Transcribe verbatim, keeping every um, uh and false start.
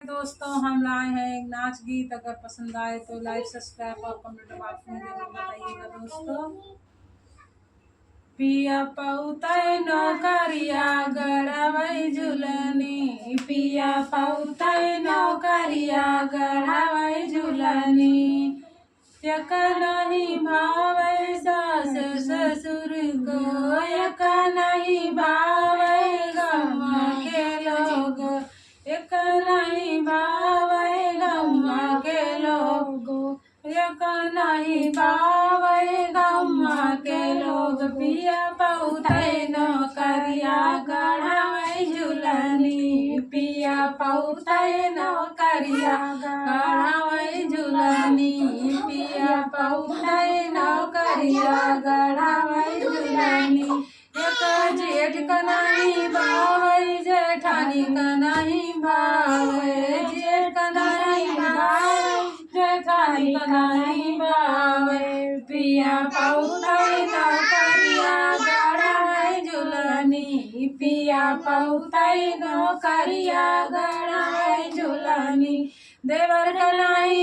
दोस्तों, हम लाए हैं एक नाच गीत, अगर पसंद आए तो like, subscribe और comment box में जरूर बताइएगा दोस्तों। पिया पउतै नौकरिया गढ़ावै झुलनी, पिया पउतै नौकरिया गढ़ावै झुलनी। एक नहीं भावै सास ससुर को, एक नहीं भावै गौवा के लोग, एक नहीं भावै गौवा के लोग, एक नहीं भावै गौवा के लोग। पिया पउतै नौकरिया गढ़ावै झुलनी, पिया पउतै नौकरिया गढ़ावै झुलनी, पिया पउतै नौकरिया गढ़ावै झुलनी। एक जेठ का नहीं भावै, जेठानी का नहीं भावै, जेठ का नहीं भावै, जेठानी का नहीं भावै। पिया पउतै नौकरिया गढ़ावै झुलनी, पिया पउतै नौकरिया गढ़ावै झुलनी। देवर का नहीं